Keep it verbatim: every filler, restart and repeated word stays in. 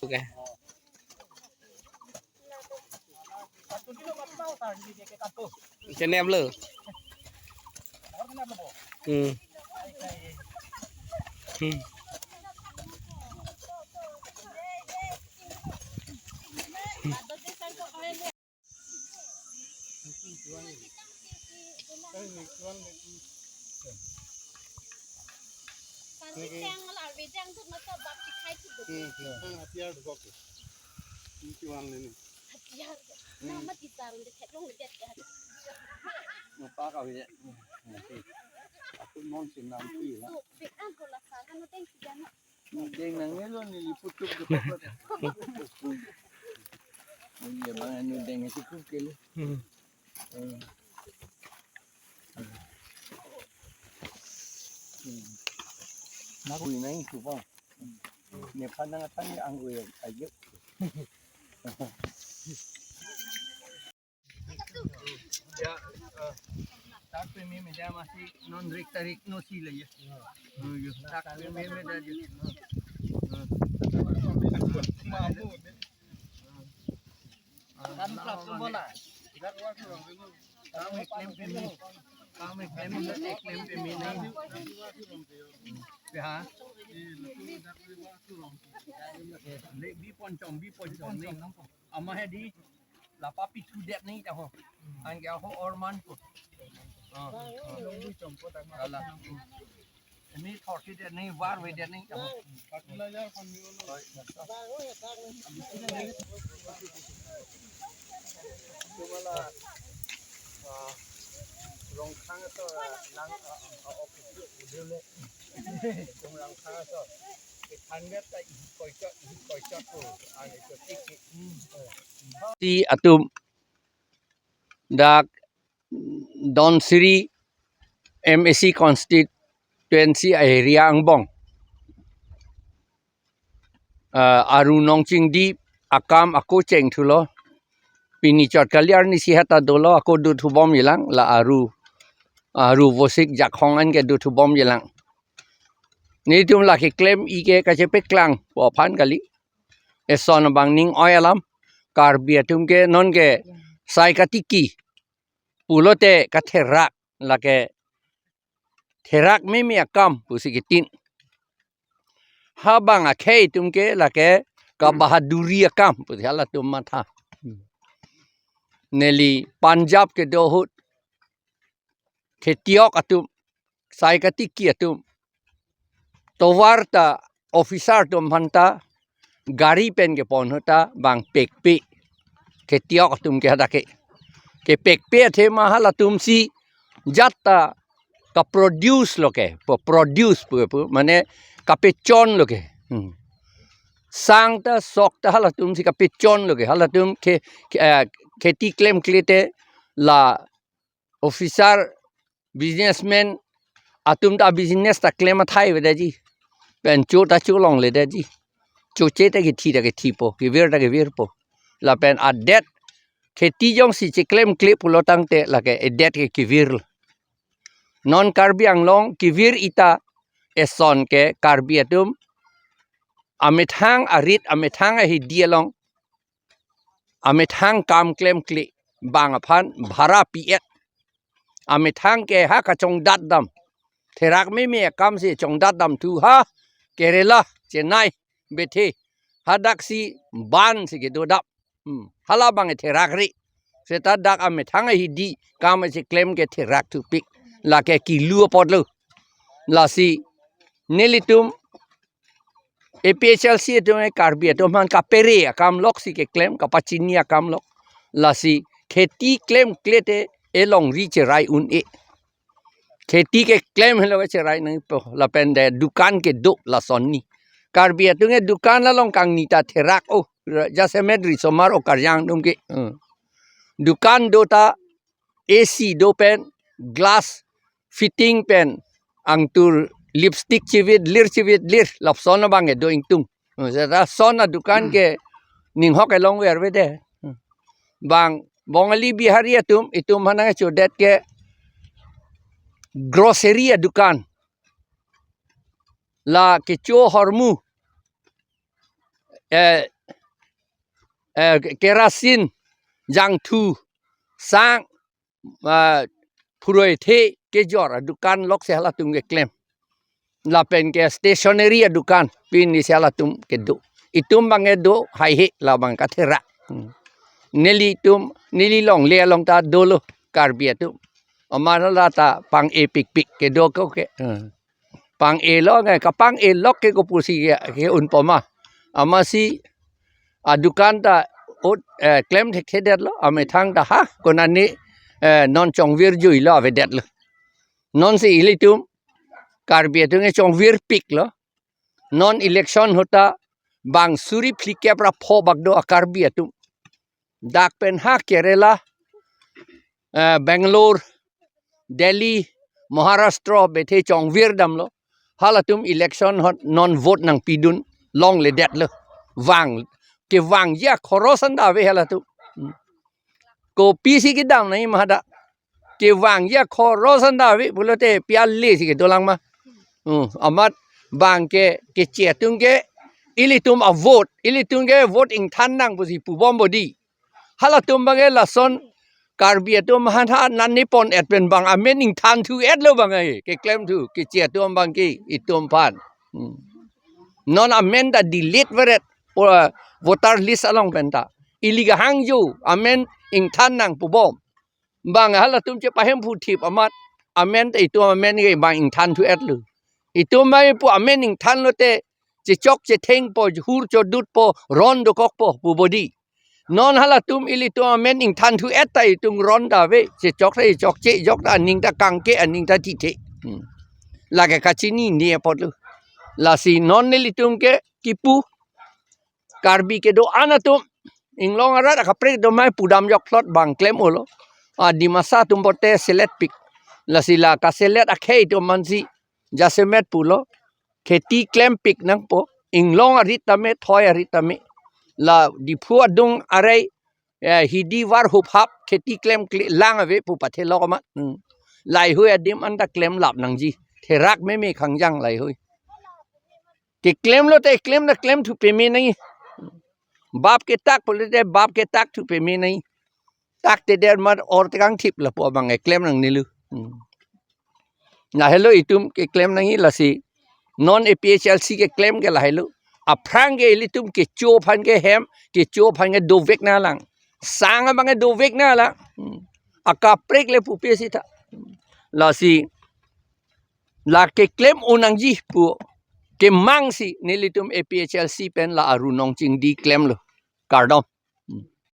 Okay. Chennai lo. Hmm. Hmm. Deng nang ngelo neli putuk de pokok. Iya bang anu deng isi kukil. Hmm. Hmm. Hmm. Nak kui nang itu bang. Ne pandang atan ya anggo ya ayo. Ya, eh, tak peme media masih non rik tarik no si le ya. Oh, ya. Tak peme media aja. Hmm. Kam klap tu bola. Kam eklem peme. Kam eklem peme, eklem peme nahi. Ya. Le bi ponchom, bi ponchom nahi. Ama hedi. Lapa pithu det nahi taho. Anke aho orman ko. Ah, ah. Ala. Ini thorsi det nahi, var ve det nahi taho. Tumala, ah, Rongkhang aso, ah, lang, ah, ah, office udah le. Tum Rongkhang aso. Hundred ta ihi koichot, ihi koichot ko, an ito tiki. Si atum dak Dhansiri M A C constituency area angbong, ah, Aru Nongchingdip akam ako cheng thulo. Pini chot kali arnisi heta dolo, ako dut hubom yelang, la Aru, Aru Vosik Jakhong an ke dut hubom yelang. Netum lake klem-i ke kachepeklang pu aphan kali. Eson abang ning oi alam. Karbi atum ke non ke sai katiki pulote katherak, lake therak meme akam pusi kitin. Habang akhei atum ke lake kabahaduri akam pusi halatum matha. Neli Punjab kedo ahut khetiok atum, sai katiki atum, tovar ta officer atum aphan ta gari pen kepon ahut ta bang pekpe. Khetiok atum ke hadak ke. Kepekpe athema halatum si jat ta kaproduce lo ke, po-, produce pu, pu, mane kapechon lo ke. Hmm. Sang ta sok ta halatum si kapechon lo ke. Halatum ke, ke, eh, kheti klemkle te la officer, businessman atum ta business ta klem athai avedet ji. Pen cho ta cholongledet ji. Choche ta kithi ta kithipo, kevir ta kevirpo. Lapen adet kheti jongsi cheklemkle pulo tangte lake edet ke kevir. Non Karbi Anglong kevir-i ta eson ke Karbi atum amethang arit, amethang ahidi along, amethang kam klemkle bang aphan bhara pi-et. Amethang ke ha kachongdat dam. Therak meme akam si chongdat dam thu ha Kerala, Chennai, Bethe. Hadak si ban si kedo dam. Hmm. Hala bang therak ri. Seta dak amethang ahidi kam si klem ke therak thupik. Lake kilu apot lo. Lasi nelitum A P H L C atum e Karbi atum aphan kapere akam lok si keklem, kapachini akam lok. Lasi kheti klemkle te elongri cherai un-e. Kheti keklem helo ke cherai nangpo. Lapen de dukan kedo lason ni. Karbi atum e dukan along kangni ta therak o. Jasemet risomar o karjang atum ke. Hmm. Dukan do ta A C do pen glass fitting pen angtur lipstick chivit lir chivit lir lapuson abang kedo ingtung. Seta son adukan ke ninghok elong ver avedet. Bang Bongali Bihari atum itum aphan nangchodet ke grocery adukan. la kecho hormu, eh, eh, kerasin, jangthu, sang, ah, phuroi the kejor adukan lok si halatum keklem. Lapen ke stationery adukan pini si halatum kedo. Itum abang kedo haihe labang katherak. Hmm. Nelitum, neli longle along ta dolo Karbi atum. Amat hala ta pang-e pikpik kedo ko ke. Hmm. Pang-e lo nge, kapang-e lok ke kopusi ke, ke-un poma. Amatsi adukan ta ut, eh, klem thekthedetlo, amethang ta ha, konane, eh, non chongvir juilo avedetlo. Non si ilitum Karbi atum ke chongvir piklo. Non election ahut ta bang suri phlikep ra pho bak do a Karbi atum. Dak pen ha Kerala, eh, Bangalore, Delhi, Maharashtra bethe chongvir damlo. Halatum election ahut non vote nangpidun longledetlo. Vang, kevangji akhoros an ta ave halatum. Hmm. Kopisi kedam nangji ma hadak. Kevangji akhoros an ta ave pulote pi ale si kedolang ma. Hmm, amat bang ke, keche atum ke, ilitum avote, ilitum ke vote ingthan nang pusi pubom bodi. Halatum abang ke lason Karbi atum aphan ha nani pon-et pen bang amen ingthan thu-etlo abang ke, keklem thu, keche atum abang ke, itum aphan. Hmm. Non amen ta delete veret, o, voter list along pen ta. Ili kehangjo, amen ingthan nang pubom. Bang halatum chepahemphu thip amat, amen ta itum amen ke bang ingthan thu-etlo. Itum abang pu amen ingthan lote, chechok chethengpo, hur chodutpo, ron dokokpo, pu bodi. Non halatum ilitum amen ingthan thu-et ta itum ron ta ave, chechok ta chechokche, chok ta aning ta kangke, aning ta thithe. Hmm. Lake kachinine apotlo. Lasi non nelitum ke kipu Karbi kedo-an atum, inglong arat akaprek domai pudam jokplot bang klem-olo. A Dimasa atum pote selet pik. Lasi la kaselet akhei atum aphansi jasemet pulo. Kheti klem pik nangpo. Inglong arit tame, thoi arit tame. La Diphu adung arei, eh, hidi var huphap, kheti klemkle lang ave pu pathelok amat. Hmm. Laheihui adim an ta klem lap nangji. Therak meme khangjang laheihui. Keklem lote klem ta klem thu peme nangji. Bap ketak pulote bap ketak thu peme nangji. Taktedet amat or tekang thip lapu abang keklem nangnelo. Hmm. Lahelo itum keklem nangji lasi. Non A P H L C keklem ke lahelo. Aphrang ke ilitum kecho aphan ke hem, kecho aphan ke dovek nanglang. Sang abang ke dovek nanglang. Hmm. Akaprek le pupe sita. Lasi la keklem un nangji pu kemang si nelitum A P H L C pen la aru nong chingdi klemlo. Kardom.